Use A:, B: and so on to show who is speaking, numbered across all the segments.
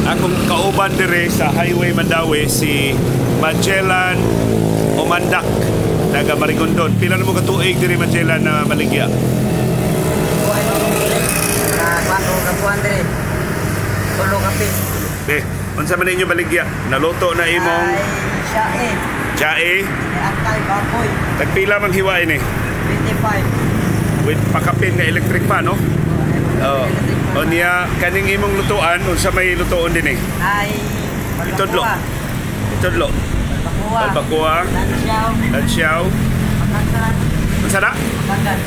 A: Akong kauban dire sa Highway Mandaue, si Magellan Omandak, taga Marigondon. Pila na mo katuig diri, Magellan, na maligya?
B: Kuha mo na kuan ko kapuan dire. Tulo ka pin.
A: Eh, unsa man ninyo baligya? Naluto na imong
B: Ay, siya eh.
A: Chae,
B: Atay baboy.
A: Tagpila mang hiwain eh?
B: 25.
A: With pakapin nga electric pa, no? Oo. O niya, kaning imong lutuan, unsa may lutuon din eh?
B: Ay,
A: Itudlo. Itudlo.
B: Balbacoa.
A: Balbacoa.
B: Lansyaw.
A: Lansyaw.
B: Bakagan.
A: Unsa na?
B: Bakagan.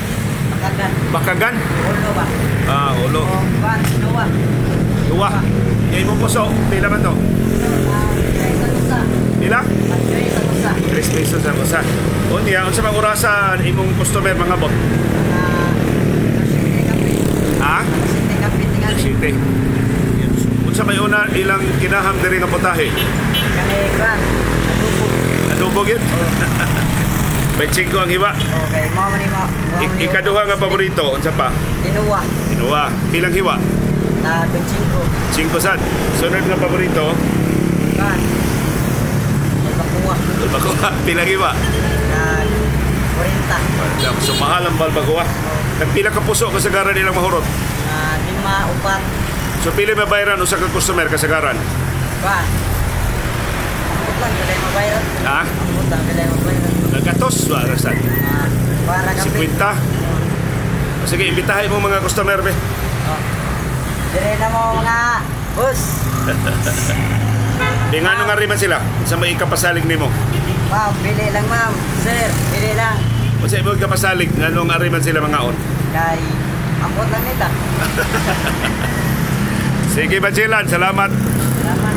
B: Bakagan.
A: Bakagan?
B: Ulo ba?
A: Ah, ulo.
B: O, kuan, duwa.
A: Duwa. Yung imong puso, pila man to?
B: Ah, tres ang usa.
A: Pila?
B: Tres ang usa.
A: 3 pesos ang usa. O niya, unsa mang orasa imong customer mga bot?
B: Ah, sinte kape.
A: Ha?
B: Sinte kape tingali.
A: City. Unsa may una ilang kinaham diri nga putahe?
B: Kani kuan, adobo.
A: Adobo gyud. May 5 ang hiwa.
B: Okay, mao man ni mo.
A: Ikaduha nga paborito, unsa pa?
B: Tinuwa.
A: Tinuwa. Pilang hiwa?
B: Na 25.
A: 5 sad. Sunod nga paborito,
B: Kuan. Balbacoa.
A: Balbacoa. Pilang hiwa?
B: Na 40.
A: So mahal ang balbacoa. Nagpila ka puso kasagaran nilang mahurot?
B: Na 5, 4.
A: So pili mabayaran usa ka customer kasagaran?
B: Kuan. Ambot lang pilay mabayaran.
A: Ha?
B: Ambot lang pilay mabayaran.
A: Nagatos wa rasad.
B: Na para kape.
A: 50. Sige, imbitahin mo mga customer be.
B: Oh. Dire na mo mga boss.
A: Di ngano nga rin man sila sa may ikapasalig nimo?
B: Ma'am, pili lang ma'am. Sir, pili lang.
A: Unsa imong ikapasalig ngano nga rin man sila mangaon?
B: Kay ambot lang nila.
A: Sige, Magellan, salamat.
B: Salamat.